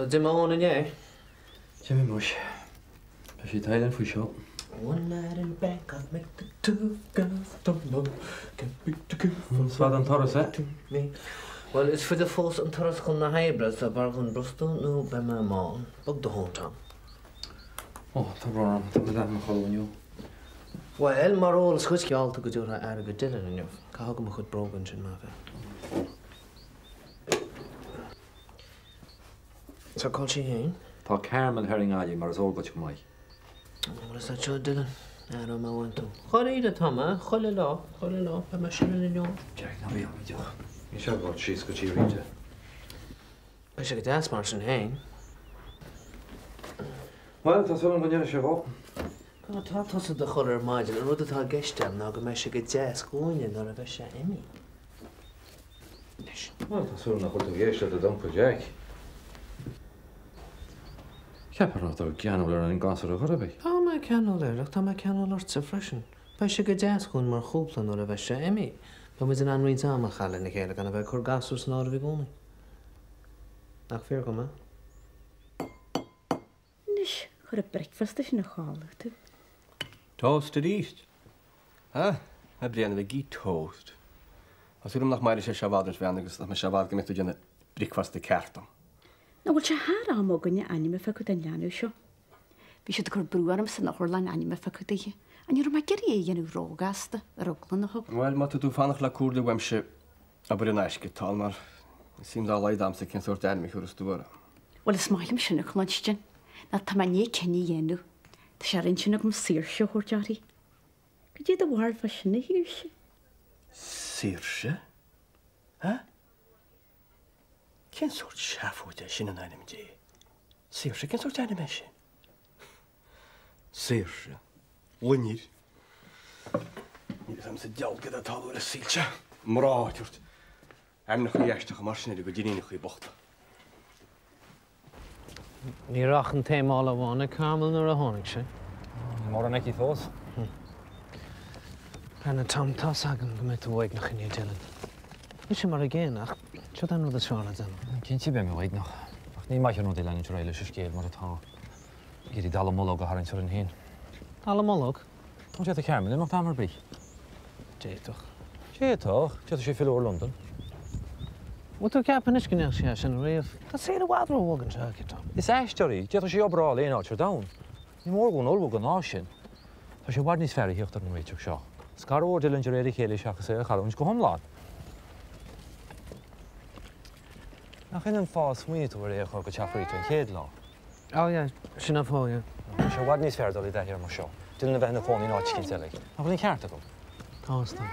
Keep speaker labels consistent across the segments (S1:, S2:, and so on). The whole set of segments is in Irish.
S1: D'imigh Eoin inné?
S2: D'imigh muis. Beidh sé i Thailand faoi seo.
S1: One night in Bangkok make the tough guys tumble Can't be too careful
S2: Is fada an turas é.
S1: Bhuel, is faide fós an turas chun na hoibre, so b'fhearr dhom brostú nó beidh mé mall. Bog do thóin, Tom.
S2: Ó, tá brón orm, tá mé leath i mo chodladh inniu.
S1: Bhuel, mar eolas dhuit, geall tú go dtabharfá aire do Dylan inniu. Caith agam mo chuid bróga ansin, maith bheith. So, cá bhfuil sí féin?
S2: Tá Carmel thoir i nGaillimh, mar is eol duit go maith.
S1: Bhuel, is é seo Dylan. Aire má bhain tú. Dháiríre atá mé, chuile lá, chuile lá, beidh mé sin ina inniu.
S2: Jack, ná bí amaideach. Níl sé ag dul síos go dtí Rita.
S1: Beidh sé go deas mar sin féin.
S2: Bhuel, tá súil agam go ndéanfaidh sé dhó.
S1: Cá tá tusa i do chodladh ar maidin? An rud atá i gceist agam ná go mbeidh sé go deas dhúinne nuair a bheidh sé imithe. Anois.
S2: Bhuel, tá súil agam nach bhfuil tú ag éisteacht le d'uncail Jack. Cheapfá nach raibh tú ceanúil ar an gasúr ar chor ar bith.
S1: Tá mé ceanúil air, ach tá mé ceanúil ortsa freisin. Beidh sé go deas dhúinn mar chúpla nuair a bheidh sé imithe. Beidh muid in ann roinnt ama a chaitheamh lena chéile gan a bheith ag cur gasúr san áireamh i gcónaí. Nach fíor dhom é?
S3: Anois, chuir an bricfeasta sin a chodladh tú.
S4: Toast arís? Ha? A Bhriain, a bheith ag ithe toast. Tá súil agam nach mairfidh sé seo i bhfad anois, a Bhriain, agus nach mbeidh sé i bhfad go mbeidh tú ag déanamh bricfeasta ceart dom.
S3: Nach bhfuil sé thar am againne ainm a phiocadh don leanbh seo? Bhí siad ag cur brú ormsa san otharlann ainm a phiocadh daoithe, ach ní raibh mé ag iarraidh é a dhéanamh róghasta, ar eagla na heagla.
S4: Bhuel, má tá tú ag fanacht le comhairle uaimse, Abair in aisce atá ann mar níl a fhios dá laghad a'msa cén sórt ainm a thiúrfas tú uirthi.
S3: Bhuel is maith liom sin a chluinstin, nó tá mé i ndiaidh cinneadh a dhéanamh. Tá sé ar intinn agam Saoirse a thabhairt uirthi. Cad é do bharúil fá sin, a Shaoirse?
S4: Saoirse? Ha? Cén sórt seafóid é sin in ainm Dé? Saoirse, cén sórt ainm é sin? Saoirse. Loinnir. Níl a fhios a'm sa diabhal céard atá ag tarlú ar an saol seo. Mná ag tabhairt ainmneacha aisteacha mar sin ar a gcuid iníonachaí bochta.
S1: Ní raibh ach an t-aon mála amháin ag Carmel nuair a tháinig sé.
S2: Níl mórán aici fós.
S1: Bhuel, Tom, tá's agam go mbeidh tú uaigneach i ndiaidh Dylan. Mise mar an gcéanna, ach seo é an rud is fearr le déanamh.
S2: Cinnte beidh mé uaigneach, ach ní maith an rud é leanúint ar aghaidh leis an scéal mar atá. Ag iarraidh dallamullóg a tharraingt orainn féin.
S1: Dallamullóg?
S2: Ó, d'fhéadfadh Carmel imeacht am ar bith.
S1: D'fhéadfadh.
S2: D'fhéadfadh. D'fhéadfadh sí filleadh ar Londain.
S1: Bhfuil tú ag ceapadh anois go ndéanfadh sí é sin riamh? Tá saol i bhfad róbhog anseo aici, Tom.
S2: Is aisteoir í. D'fhéadfadh sí obair a fháil aon áit ar domhan. Ní mór dhúinn ullmhú don lá sin. Tá sé i bhfad níos fearr a theacht ar an réiteach seo. Scaradh ó Dylan de réir a chéile seachas é a chailliúint go hiomlán. Nach in an fáth a smaoinigh tú ar é a chur go teach Rita an chéad lá?
S1: Oh yeah, sin an fáth, yeah.
S2: Tá sé i bhfad níos fearr dul i dtaithí air mar seo, Dylan a bheith ina chónaí in áit eicínt eile. Nach bhfuil an ceart agam?
S1: Tá, is tá.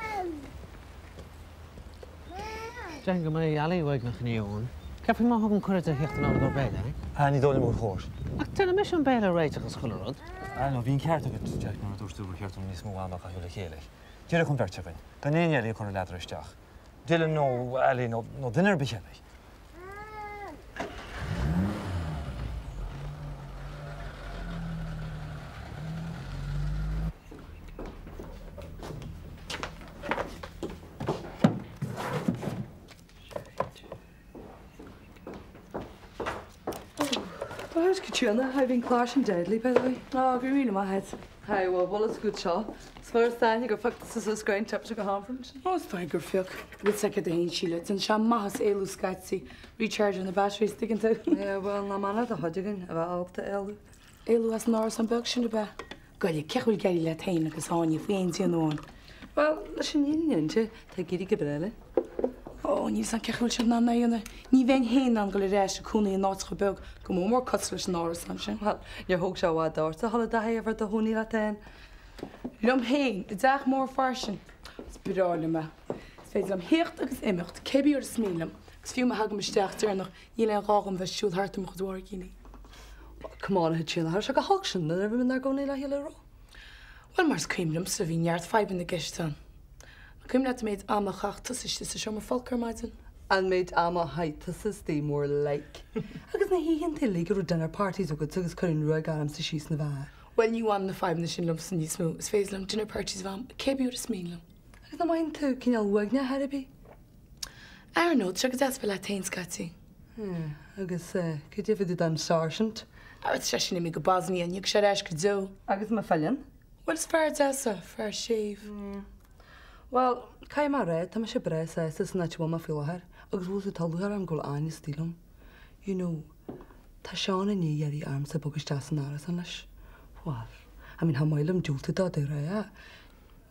S1: Déarfainn go mbeidh Ali uaigneach i ndiaidh Eoin. Céard faoi má thugaim cuireadh di a theacht anall i gcomhair béile, eh?
S2: Ah, ní dóigh liom gur chóir.
S1: Ach déanfaidh mise an béile a réiteach is chuile rud.
S2: Ah no, bhí an ceart agat, Jack, nuair a dúirt tú gur cheart dúinn níos mó ama a chaitheamh le chéile. Díreach an bheirt againn, gan éinne eile ag cur an ladar isteach. Dylan nó Ali nó duine ar bith eile.
S5: Well, how's Caitríona? I've been clashing deadly, by the way.
S6: Oh, go raibh míle maith agat.
S5: Hi, well, bhfuil fhios agat seo. Is furast aithne gur phioc tusa suas greim tips go han-fhreann.
S6: Ó, is dóigh gur phioc. Bhfuil fhios agat féin, Síle, déanann sé maitheas éalú scaití. Recharge na batteries, tuigeann tú.
S5: Yeah, bhuel, nach maith le do chuid againn a bheith ábalta éalú.
S6: Éalú as an árasán beag sin, ab ea? Goile, cén chaoi a bhfuil ag éirí leat féin agus Áine faoi aon déanamh ann?
S5: Bhuel, leis an fhírinne a inse, tá ag éirí go breá linn.
S6: Ó, níl 'fhios a'm cén chaoi a bhfuil siad in ann é a dhéanamh. Ní bheinn féin in ann dul ar ais ag cónaí in áit chomh beag, go mór mór cosúil leis an árasán sin.
S5: Bhuel, níor thóg sé i bhfad ortsa a dhul i dtaithí ar bheith i do chónaí leat féin.
S6: Liom féin, i dteach mór fairsing. Is breá liom é. Is féidir liom theacht agus imeacht, cé bith uair is mian liom, agus fiú má thagaim isteach deireanach, níl aon ghá dhom bheith ag siúl thart ar mo chuid mhairgíní.
S5: Bhuel, come on, a Chaitríona, cha raibh sé chomh holc sin nuair a bhí muid inár gcónaí le chéile, raibh?
S6: Bhuel, mar is cuimhin liomsa, bhí neart fadhbanna i gceist ann. An cuimhin leat an méid ama a chaith tusa istigh sa seomra folctha ar maidin?
S5: An méid ama a chaith tusa istigh, more like. Agus na hoícheanta uilig a raibh dinner parties agat agus cuireadh an ruaig ormsa síos na bheár.
S6: Bhuel, ní bhaineann na fadhbanna sin liomsa níos mó. Is féidir liom dinner parties a bheith a'm cé bith uair is mian liom.
S5: Agus nach mothaíonn tú cineál uaigneach ar bith?
S6: Ar ndóigh, tá sé go deas bheith leat féin scaití.
S5: Yeah, agus cad é fá dtaobh den Sáirsint?
S6: Tá seisean imithe go Bosnia, ní thiocfaidh sé ar ais go deo.
S5: Agus mo phillean?
S6: Bhuel, is fear deas é, fear séimh.
S5: Yeah. Bhuel, caithfidh mé a rá, tá mise breá sásta san áit a bhfuil mé faoi láthair agus bhfuil tú tá lúcháir orm go bhfuil Áine istigh liom. You know, tá Seán i ndiaidh iarraidh ormsa bogadh isteach san árasán leis. Bhuel, I mean, cha maith liom diúltú dó de rá.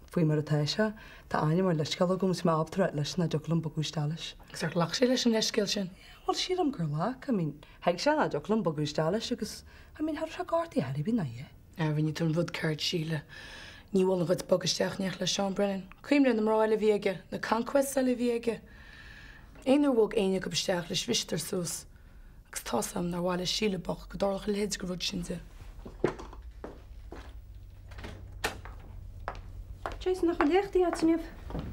S5: Faoi mar atá sé, tá Áine mar leithscéal agam is mé ábalta rá leis nach dtiocfadh liom bogadh isteach leis.
S6: Agus ar ghlac sé leis an leithscéal sin?
S5: Bhuel, sílim gur ghlac. I mean, thuig sé nach dtiocfadh liom bogadh isteach leis agus, I mean, cha raibh sé gortaithe ar bith ná é.
S6: Ah, rinne tú an rud ceart, Síle. Ní mholfainn dhuit bogadh isteach in éineacht le Seán Brennan. Cuimhnigh ar na mná eile a bhí aige, na conquests eile a bhí aige. Aon uair a bhog éinne acu isteach leis bhriseadar suas. Agus tá's a'm nár mhaith le Síle bocht go dtarlódh a leithéid de rud sin di.
S3: Jason, nach bhfuil léachtaí agat inniu?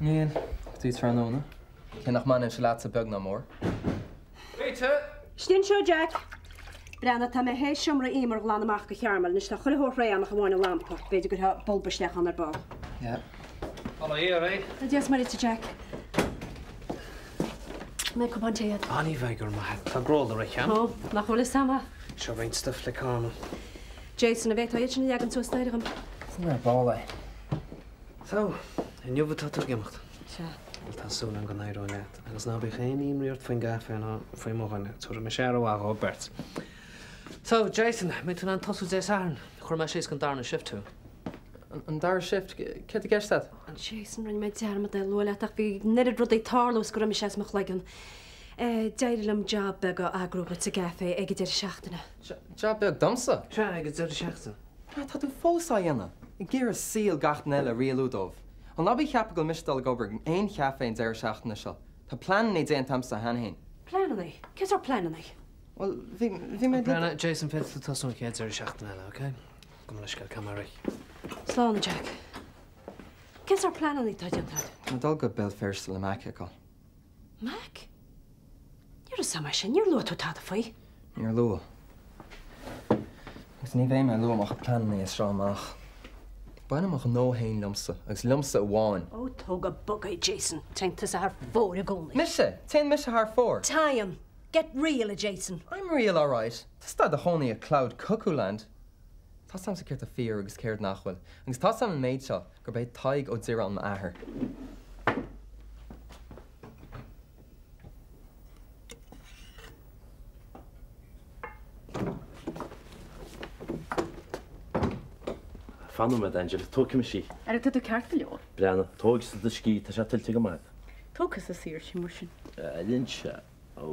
S4: Níl, go dtí tráthnóna. Cé nach mbaineann sé leatsa beag ná mór. Réitithe!
S3: Istigh anseo, Jack. Breathnaigh, tá mé théis seomra Emer a ghlanadh amach go searbh. Anois tá chuile shórt réidh ann ach amháin an lampa. B'fhéidir go gcuirfeá bulba isteach ann ar ball.
S4: Yeah.
S1: Bail ó Dhia oraibh.
S3: Dia is Muire duit, a Jack. An mbeidh cupán tae agat?
S1: Á ní bheidh, go raibh maith agat. Tá grólla rite agam.
S3: Ó, nach bhfuil fhios a'm.
S1: Seo roinnt stuif le Carmel.
S3: Jason, an bhféadfá iad sin a leagan suas staighre dhom?
S4: Sin ar ball é.
S1: So, inniu atá tú ag imeacht.
S3: Sea.
S1: Bhuel, tá súil agam go n-éireoidh leat. Agus ná bíodh aon imní ort faoin gcaifé ná faoi mo dhuine. Tabharfaidh mise aire mhaith dhóibh beirt. So, Jason, an mbeidh tú in ann tosú Dé Sathairn? Chuir mé síos don darna shift thú.
S4: An dara shift? Céard i gceist agat?
S3: Jason, rinne mé dearmad é a lua leat ach bhí an oiread rudaí ag tarlú is go raibh mise as mo chloigeann. D'éirigh liom jab beag a eagrú dhuit sa gcaifé ag an deireadh seachtaine.
S4: Jab beag domsa?
S1: Sea, ag an deireadh seachtaine.
S4: Ah, tá tú fós á dhéanamh! Ag iarraidh saol gach duine eile a rialú dóibh. Á ná bí ag ceapadh go bhfuil mise ag dul ag obair in aon chaifé an deireadh seachtaine seo. Tá pleananna déanta agamsa cheana féin.
S3: Pleananna? Cén sórt pleananna?
S4: Bhuel, bhí, bhí mé.
S1: Breathnaigh, Jason, féadfaidh tú tosú an chéad deireadh seachtaine eile, ok? Gabh mo leithscéal, caithfidh mé rith.
S3: Slán, a Jack. Cén sórt pleananna atá déanta agat?
S4: Tá mé ag dul go Béal Feirste le Mac a fheiceáil.
S3: Mac? Ní raibh fhios a'm é sin, níor luaigh tú tada faoi.
S4: Níor luadh. Agus ní bheidh mé ag lua mo chuid pleananna as seo amach. Baineann mo ghnó féin liomsa, agus liomsa amháin.
S3: Ó, tóg go bog é, Jason. Téann tusa thar fóir i gcónaí.
S4: Mise? Téann mise thar fóir?
S3: Téann. Get real, a Jason.
S4: I'm real alright. Tusa atá i do chónaí i Cloud Cuckoo Land. Tá 's a'msa céard tá fíor agus céard nach bhfuil, agus tá 's a'm an méid seo, gurb é Tadhg Ó Direáin m'athair.
S7: Fan nóiméad, Angela, tógfaidh mise í.
S3: Ara tá tú ceart go leor.
S7: Breathnaigh, tógsa do scíth, tá sé tuillte go maith.
S3: Tóg thusa saoirse mar sin.
S7: Álainn sea. Ó,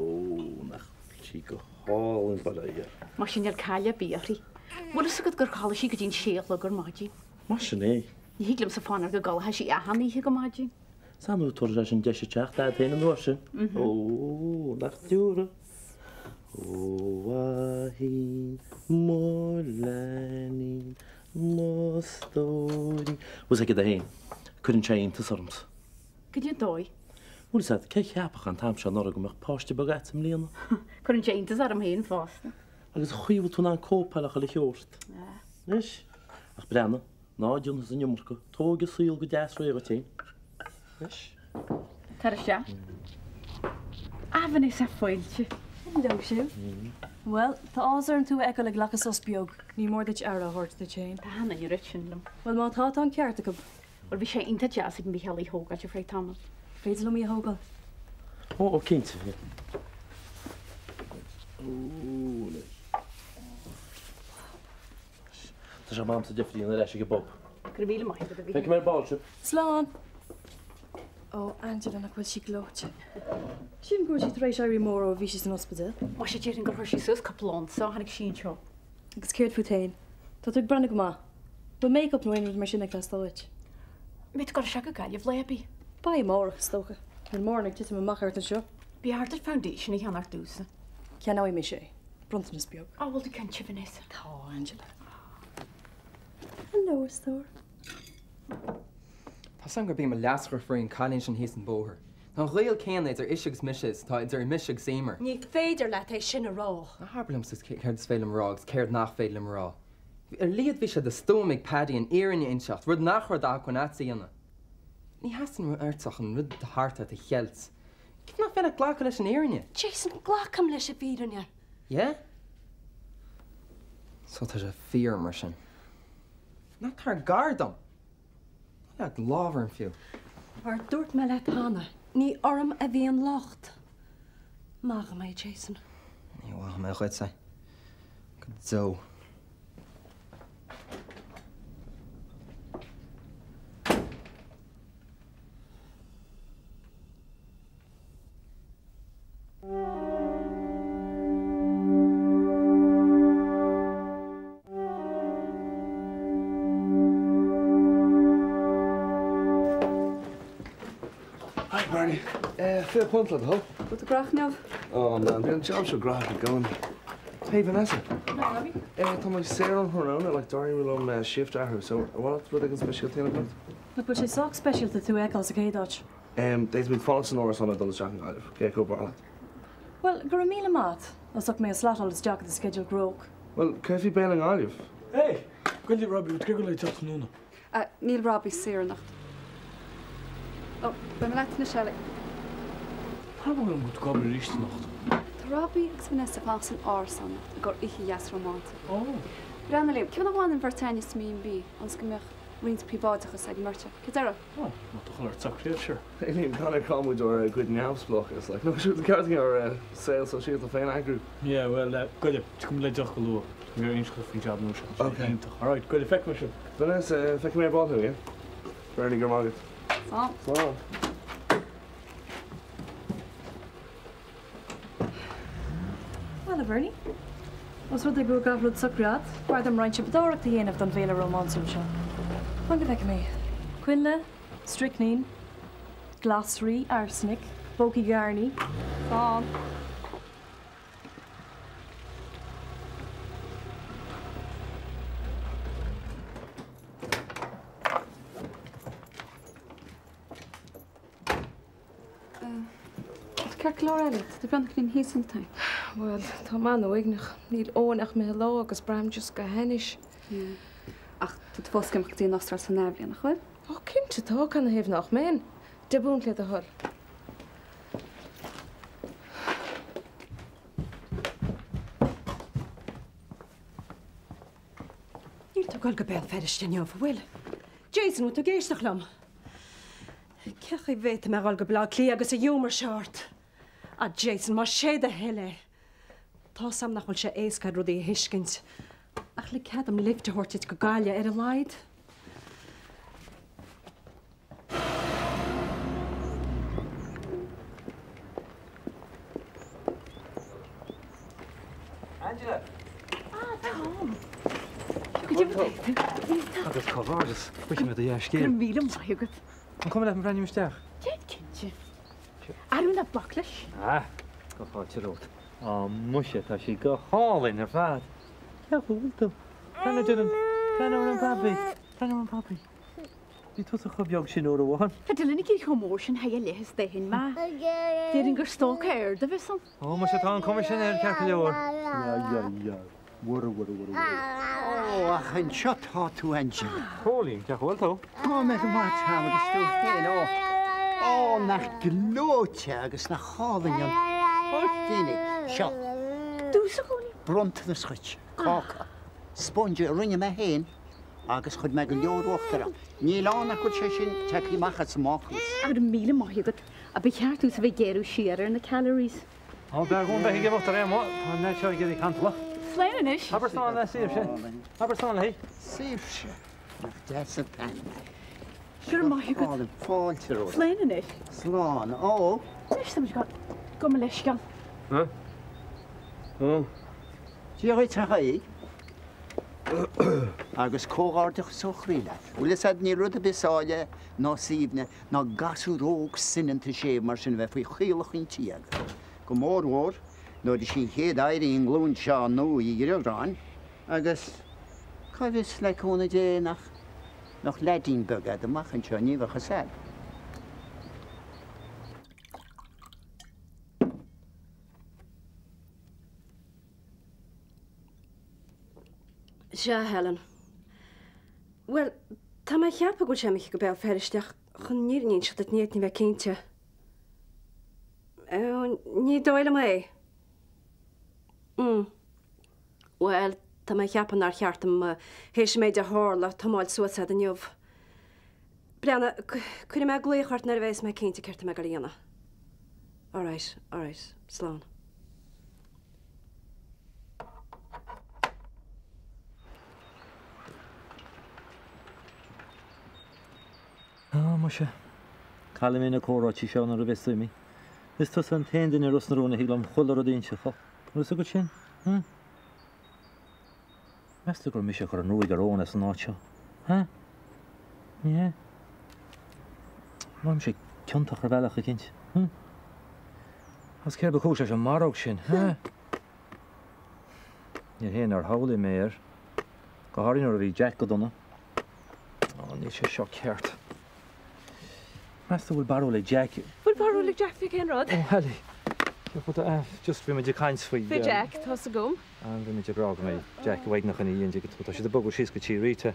S7: nach bhfuil sí go hálainn, bail ó Dhia uirthi.
S3: Mar sin níl caill ar bith uirthi. Bhfuil fhios agat gur chodlaigh sí go dtí'n sé a chlog ar maidin?
S7: Mar sin é.
S3: Ní thig liomsa fanacht go gcodlóidh sí achan oíche go maidin.
S7: Is annamh tabharfaidh sé sin deis a teacht a'd féin an uair sin. Ó, nach diúra. Ó, a fhín, mo leainín, mo stóirín. Bhfuil 's agat é féin, cuireann sé iontas ormsa.
S3: Cad é an dóigh?
S7: Bhfuil 's agat, cé a cheapfadh an t-am seo anuraidh go mbeadh páiste beag agat i mbliana?
S3: Cuireann sé iontas orm féin fosta.
S7: Agus an chaoi a bhfuil tú in ann cóipeáil le chuile shórt. Anois, ach breathnaigh, ná déan thusa an iomarca, tóg an saol go deas réidh dhuit féin. Anois.
S3: Tar isteach. A Vanessa, fáilte.
S8: Hello sibh. Bhuel, tá áthas orm tú a fheiceáil ag glacadh sos beag. Ní mór duit aire a thabhairt duit féin.
S3: Tá an oiread sin liom.
S8: Bhuel, má tá, tá an ceart acu.
S3: Bhuel, bhí sé iontach deas ag Mícheál í thógáilt ar feadh tamaill.
S8: Féidir liom í a thógáil?
S7: Ó, ó, cinnte. Tá sé Mam sa deifríonn ar ais ag an bpub.
S3: Go raibh míle maith agat, a Mhíchíl.
S7: Feicfidh mé ar ball sibh.
S8: Slán! Ó, Angela, nach bhfuil sí gleoite. Sílim go bhfuil sí tar éis éirí mór ó bhí sí san ospidéal.
S3: Muise, déarfainn gur chuir sí suas cúpla unsa ó tháinig sí anseo.
S8: Agus céard fút féin? Tá tú ag breathnú go maith. Bhfuil make-up nó aon rud mar sin ag teastáil uait?
S3: Mbeidh tú ag dul isteach go Gaillimh lá ar bith?
S8: Beidh amárach, is dócha. Níl mórán ag titim amach thart anseo.
S3: Ba cheart duit foundation a cheannacht domhsa.
S8: Ceannóidh mise é. Bronntanas beag.
S3: Á, bhfuil tú cinnte, Vanessa?
S8: Tá, Angela. Hello, a stór.
S4: Tá 's agam gurb í mo leasdheirfiúr í an cailín sin thíos an bóthar. Tá an gaol céanna idir ise agus mise is atá idir mise agus Emer.
S3: Ní féidir leat é sin a rá.
S4: Ná habair liomsa céard is féidir liom a rá agus céard nach féidir liom a rá. Ar a laghad bhí sé de stuaim ag Paddy an fhírinne a inseacht, rud nach raibh d'acmhainn a'dsa a dhéanamh. Ní theastaíonn uait ach an rud atá thart ort a cheilt. Cén fáth nach bhféadfá glacadh leis an fhírinne?
S8: Jason, glacaim leis an bhfírinne.
S4: Yeah? So tá sé fíor mar sin. Ná tar gar dom! Ná leag lámh orm fiú.
S8: Mar a dúirt mé leat cheana, ní orm a bhí an locht. Maith dhom é, Jason.
S4: Ní mhaithfidh mé dhuit é. Go deo.
S9: Hi Bernie. £20 le do thoil.
S5: Bhfuil tú gnóthach inniu?
S9: Oh man, bíonn an job seo gnóthach i gcónaí. Hey Vanessa.
S5: Hi Robbie.
S9: Tá mé saor um thráthnóna, like d'éirigh liom shift a athrú, so ar mhaith leat rud éigin speisialta a dhéanamh anocht?
S8: Nach bhfuil sé sách speisialta tú a fheiceáil sa chéad áit?
S9: D'fhéadfaimis fanacht san árasán nó dul isteach i nGaillimh, cé acu ab fhearr leat?
S8: Bhuel, go raibh míle maith a't, as ucht mé a slotáil isteach i do sceideal gnóthach.
S9: Bhuel, céard faoi béile i nGaillimh?
S10: Hey! Goile, Robbie, bhfuil tú ag dul tráthnóna?
S5: Níl Robbie saor anocht. Ó, beidh mé leat anois, Ellie.
S10: Cá bhfuil an tú ag obair arís anocht?
S5: Tá Robbie agus Vanessa ag fanacht san árasán anocht i gcomhair oíche dheas rómántach.
S10: Ó!
S5: Breathnaigh, Liam, cé nach bhfanann an bheirt againne sa mB&B ionas go mbeadh roinnt príobháideachas ag an mbeirt acu? Cad déarfá?
S10: Ó, má tá a thoil ort socraíodh, sure.
S9: Hey Liam, gan ar cá muid ár gcuid neamhspleáchas, like, nó siúd ceart againn ár saol sóisialta féin a eagrú.
S10: Yeah, well, goile, tiocfaidh muid le deoch go luath. Tá mé ar aon scéal faoin jab nua seo, tá sé iontach. Alright, goile, feicfidh mé sibh.
S9: Vanessa, feicfidh mé ar ball thú, yeah? Bernie, go raibh maith agat.
S5: Slán.
S9: Slán.
S8: Bhuel, a Bernie, ós rud é go bhfuil gach rud socraithe agat, b'fhearr dom roinnt siopadóireachta a dhéanamh don bhéile rómánsúil seo. Fan go bhfeice mé. Coinnle, stricnín, glasraí, arsenic, pócaí gairní.
S5: Slán. Ceart go leor Ellie, tá tú beagnach linn thíos an t-aon.
S6: Bhuel, tá mé an-uaigneach. Níl Eoin ach imithe lá agus braithim just go hainnis.
S5: Yeah. Ach tá tú fós ag imeacht go dtí an Astráil san athbhliain, nach bhfuil?
S6: Ó, cinnte tá, canathaobh nach mbeinn? £10 le do thoil.
S8: Níl tú ag dul go Béal Feirste inniu, an bhfuil? Jason, bhfuil tú ag éisteacht liom? Cén chaoi a bhféadfaidh mé a dhul go Baile Átha Cliath agus an ghiúmar seo ort? Ah Jason, más é do thoil é. Tá's a'm nach bhfuil sé éasca a'd rudaí a thuiscint, ach lig cead dom lift a thabhairt duit go Gaillimh ar a laghad.
S2: Angela!
S3: Ah, Tom! Go dtí tú.
S2: Agus comhghairdeas, buíochas le do dhea-scéal.
S3: Go raibh míle maith agat.
S2: An cuma leat má bhreathnaím isteach?
S3: Déan cinnte. Arú ná bac leis.
S2: Ah, go fáilte romhat. Á, muise, tá sí go hálainn ar fad. Cén chaoi a bhfuil tú? Breathnaigh ar Dylan. Breathnaigh ar an babaí. Breathnaigh ar an babaí. Bhí tusa chomh beag sin uair amháin.
S3: Tá Dylan ag éirí chomh mór sin, thar a leithéid de shin mé. Déarfainn gur stoca ard a bheas ann.
S2: Ó, muise, tá an cuma sin air ceart go leor.
S11: Mura, mura, mura, mura. Ó, ach anseo tá tú, Angela.
S2: Cóilín, cén chaoi a bhfuil tú?
S11: Tá mé go maith, Tom, agus tú féin? Ó, ó, nach gleoite agus nach álainn an toitín é. Seo.
S3: Domhsa, Cóilín.
S11: Bronntanas dhuit. Cáca. Sponge a rinne mé féin agus chuir mé go leor uachtair ann. Níl ann ach go bhfuil sé sin tagtha amach as an mbácús.
S3: Go raibh míle maith agat. Ach ba cheart domhsa bheith ag géarú siar ar na calories.
S2: Ó, b'fhearr dhom bheith ag imeacht ar aon mhaith, tá an leaid seo ag éirí cantalach.
S3: Slán anois.
S2: Abair slán le Saoirse. Abair slán léi.
S11: Saoirse, nach deas an t-ainm é.
S3: Go raibh maith agat.
S11: Fáilte romhat.
S3: Slán anois.
S11: Slán. Ó.
S3: Anois tá muid ag gabh mo leithscéal.
S9: Hah? Ó.
S11: Dia dhuit a Thaidhg. Agus comhghairdeachas ó chroí leat. Bhfuil fhios a'd, níl rud ar bith is áille ná is aoibhne ná gasúr óg soineanta séimh mar sin a bheith faoi chaolach an tí agat, go mórmhór nuair is í an chéad oidhre í an ghlúin seo nua Uí Ghriagáin, agus cá bhfios, le cúnamh Dé, nach mbeadh leaidín beag a'd amach anseo, ní bheadh fhios a'd.
S8: Sea, Helen. Bhuel, tá mé a cheapadh go bhfuil sé imithe go Béal Feirste ach chun an fhírinne a inseacht duit ní fhéadfainn a bheith cinnte. Ní dóigh liom é. Mm. Bhuel, tá mé a cheapadh nár cheart dom, théis an méid a tharla, tiomáint suas fhad inniu. Breathnaigh, cuirfidh mé glaoch ort nuair a bheas mé cinnte céard tá mé ag dul a dhéanamh. Alright, alright, slán.
S2: Á, muise. Caillfidh mé na comhráití seo nuair a bheas tú imithe. Is tusa an t-aon duine i Ros na Rún a thig liom chuile rud a inse dho. Bhfuil fhios agat sin? Huh? Meas tú gur mise a chuir an ruaig ar Eoin as an áit seo? Huh? Yeah. Mothaímse ciontach ar bhealach eicínt. Huh? Agus céard ba chúis leis an maróg sin? Huh? Ní hé nár shamhlaigh mé air. Go háirithe nuair a bhí Jack go dona. Ó, níl sé seo ceart. Meas tú bhfuil barúil ag Jack?
S12: Bhfuil barúil ag Jack faoi cén rud?
S2: Ó, Hallie. Just bhí muid ag caint faoi.
S12: Faoi Jack, tá's agam.
S2: Bhí muid ag rá go mbeidh Jack uaigneach ina dhiaidh, an dtuigeann tú. Tá siad ag bogadh síos go tí Rita.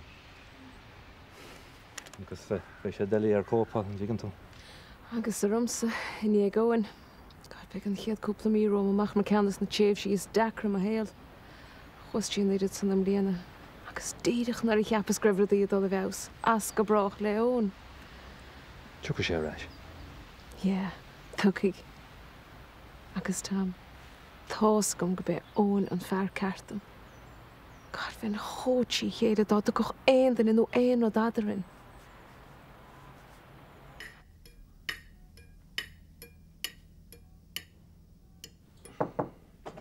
S2: Agus beidh sé doiligh air cóipeáil, an dtuigeann tú.
S12: Agus ormsa, i ndiaidh Eoin. God, beidh an chéad cúpla mí romham amach mar ceann de na tréimhsí is deacra i mo shaol. Chuas trí an oiread san i mbliana, agus díreach nuair a cheapas go raibh rudaí ag dul i bhfeabhas, as go brách le Eoin.
S2: Tiocfaidh sé ar ais.
S12: Yeah, tiocfaidh. Agus Tom, tá's agam gurb é Eoin an fear ceart dom. God, bheinn chomh trí chéile dá dtiocfadh aon duine nó aon rud eadrainn.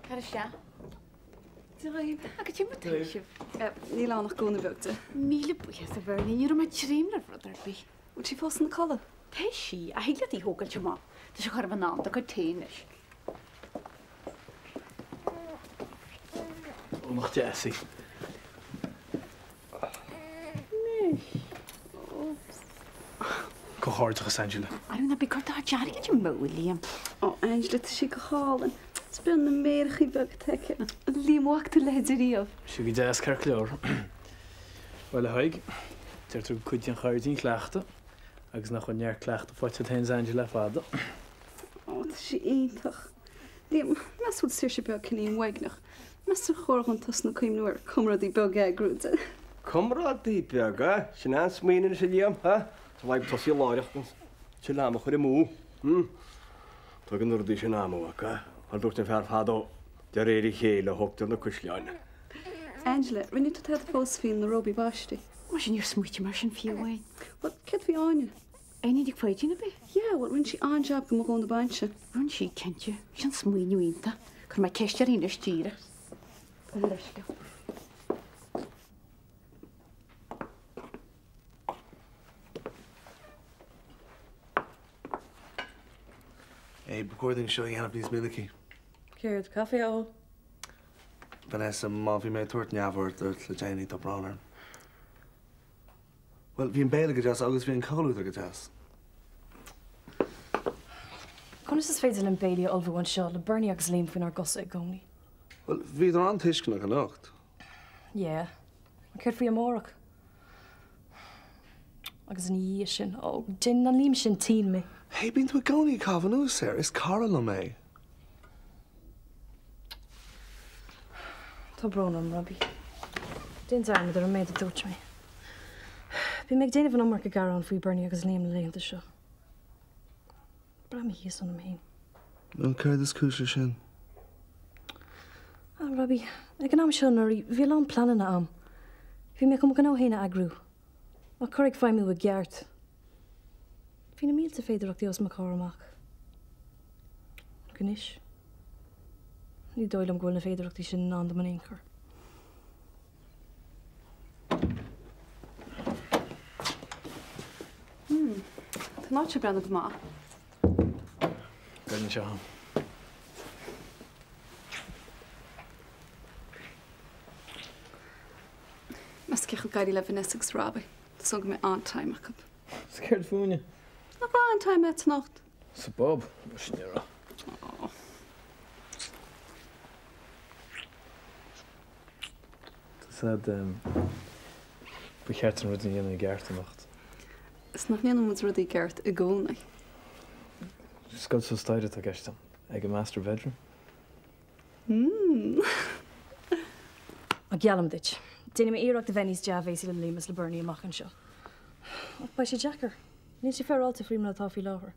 S3: Tar isteach.
S5: Dia dhaoibh.
S3: Agus cad é mar atá sibh?
S5: Níl ann ach gúna beag di.
S3: Míle buíochas a Bhernie, ní raibh mé ag dréim le rud ar bith.
S5: Bhfuil sí fós ina codladh?
S3: Tá sí, ach thig leat í thógáilt amach. Tá sé chóir a bheith in am do chuid tae anois.
S10: Ó, nach deas í. Comhghairdeachas, Angela.
S3: Arú ná bí ag cur do chuid airgid amú, a Liam.
S5: Ó, Angela, tá sí go hálainn. Is breá na méarachaí beaga atá aici. Liam, an bhfaca tú a leithéid ariamh?
S10: Sí go deas ceart go leor. Bhuel, a Thaidhg, deirtear go gcuidíonn cairdín cleachtadh agus nach bhfuil neart cleachtadh faighte agat féin is Angela le fada.
S5: Ó, tá sí iontach. Liam, meas tú bhfuil Saoirse beag cineál uaigneach? Meas tú ar chóir dhúinn tosnú ag cuimhniú ar comrádaí beag a eagrú di?
S4: Comrádaí beag, eh? Sin an-smaoineamh anois, a Liam, eh? Tá fadhb tosaí láithreach gan tuilleadh ama a chur amú, hm? Tógann na rudaí sin am, a mhac, eh? Mar a dúirt an fear fadó, de réir a chéile a thógtar na caisleáin.
S5: Angela, rinne tú tada fós faoi na róbaí baistí?
S3: Muise, níor smaoitigh mé air sin fiú amháin.
S5: Bhuel, céard faoi Áine?
S3: Áine Nic Pháidín, ab ea?
S5: Yeah, bhuel, rinne sí an-jab do mo ghúna bainse.
S3: Rinne sí, cinnte. Sin smaoineamh iontach. Cuirfidh mé ceist uirthi anois díreach. Gabh mo leithscéal.
S9: Hey, ba chóir dúinn seo a dhéanamh níos minicí.
S6: Céard, caife a ól?
S9: Vanessa, má bhí mé ag tabhairt neamhaird duit le déanaí, tá brón orm. Bhuel, bhí an béile go deas agus bhí an comhluadar go deas.
S6: Conas is féidir linn béilí a ullmhú anseo le Bernie agus Liam faoinár gcosa i gcónaí?
S9: Bhuel, bhíodar an-tuisceanach anocht.
S6: Yeah. Ach céard faoi amárach? Agus ina dhiaidh sin? Ó, déanann an Liam sin tinn mé.
S9: Hey, bíonn tú i gcónaí ag caitheamh anuas air. Is cara liom é.
S6: Tá brón orm, Robbie. Déan dearmad ar an méid a dúirt mé. Bím ag déanamh an iomarca gearán faoi Bernie agus Liam na laethanta seo. Braithim thíos ionam féin.
S9: Bhuel, céard is cúis leis sin?
S6: Ah, Robbie, ag an am seo anuraidh, bhí a lán pleananna a'm. Bhí mé chun mo ghnó féin a eagrú. Á chur ag feidhmiú i gceart. Bhí na mílte féidearthachtaí os mo chomhair amach. Ach anois, ní dóigh liom go bhfuil na féidearthachtaí sin i ndán dom in aon chor.
S5: Hmm, tá an áit seo ag breathnú go maith.
S10: Goineann seo.
S5: Meas tú cén chaoi ag éirí le Vanessa agus Robbie. Tá súil go mbeidh an-time acu.
S10: Is céard fúinne?
S5: Nach raibh an-time agat anocht?
S10: Sa bpub, muise ní raibh.
S5: Aww.
S10: Tá ba cheart an rud a dhéanamh i gceart anocht.
S5: Is nach ndéanann muid rudaí i gceart i gcónaí.
S10: Scoil suas staighre atá i gceist agam. Ag an master bedroom.
S8: Mmm. Geallaim duit, déanfaidh mé iarracht a bheith níos dea-bhéasaí le Liam is le Bernie amach anseo. Ach beidh sé deacair. Níl sé féaráilte faoi mar atá faoi láthair.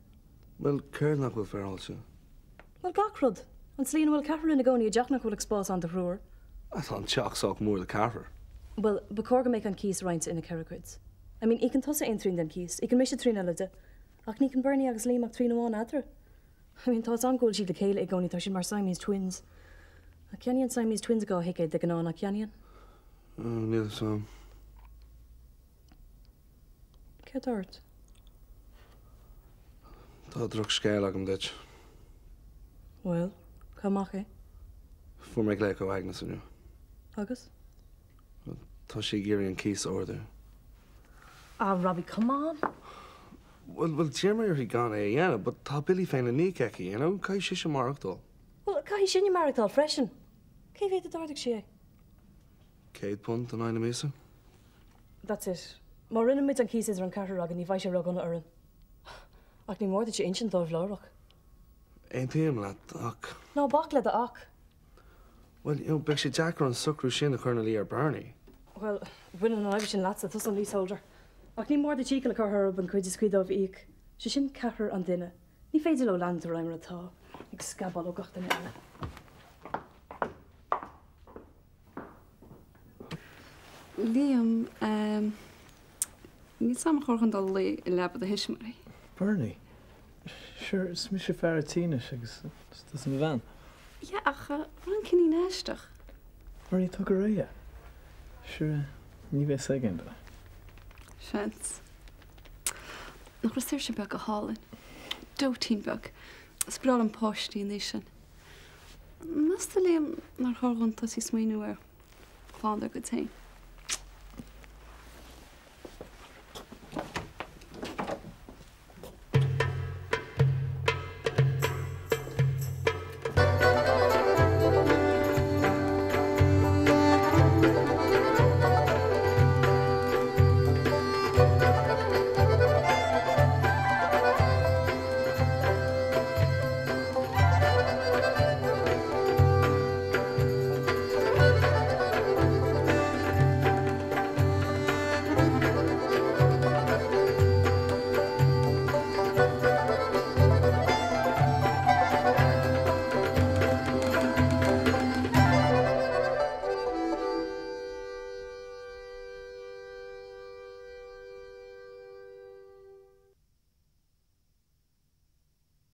S9: Bhuel, céard nach bhfuil féaráilte?
S8: Bhuel, gach rud. An tslí ina bhfuil ceathrar ina gcónaí i dteach nach bhfuil ach spás ann do thriúr.
S9: Ah, tá an teach sách mór do ceathrar.
S8: Bhuel, ba chóir go mbeadh an cíos roinnte ina cheithre cuid. I mean, íocann tusa aon trian den cíos, íocann mise trian eile de. Ach ní íocann Bernie agus Liam ach trian amháin eatarthu. I mean, tá 'fhios a'm go bhfuil siad le chéile i gcónaí, tá siad mar Siamese twins. Ach ceannaíonn Siamese twins 2 thicéad de ghnáth, nach gceannaíonn?
S9: Níl 'fhios a'm.
S8: Céard tá ort?
S9: Tá drochscéal agam duit.
S8: Bhuel, caith amach é.
S9: Fuair mé glaoch ó Agnes inniu.
S8: Agus?
S9: Tá sí ag iarraidh an cíos a ardú.
S8: Ah, Robbie, come on!
S9: Bhuel, bhuel, d'iarr mé uirthi gan é a dhéanamh, but tá billí féin le n-íoc aici, you know? Caithfidh sise maireachtáil.
S8: Bhuel, caithfidh sinne maireachtáil freisin. Cé mhéad a d'ardaigh sí é?
S9: £100 in aghaidh na míosa.
S8: That's it. Má roinneann muid an cíos idir an ceathrar againn ní bheidh sé ródhona orainn. Ach ní mór duit a insint dóibh láithreach.
S9: Aontaím leat, ach.
S8: Ná bac le do ach.
S9: Bhuel, you know, beidh sé deacair an socrú sin a chur ina luí ar Bernie.
S8: Bhuel, baineann an fhadhb sin leatsa, tusa an leaseholder. Ach ní mór duit iachall a chur orthu an chuid is cuí dóibh a íoc, sé sin ceathrar an duine. Ní féidir leo leanúint ar aghaidh mar atá, ag scabáil ó gach duine eile.
S12: Liam, Níl 'fhios a'm ar chóir dhom dul a luí i leaba do thuismitheoirí.
S10: Bernie, Sure, is mise fear a' tí anois agus is tusa mo bhean.
S12: Yeah, ach bhí an cineál aisteach.
S10: Bernie, tóg go réidh é. Sure, ní bheidh 'fhios ag aon duine.
S12: Seans. Nach raibh Saoirse beag go hálainn? Dóitín beag. Is breá liom páistí an aois sin. Meas tú, Liam, nár chóir dhúinn tosaí ag smaoineamh ar chlann dár gcuid féin?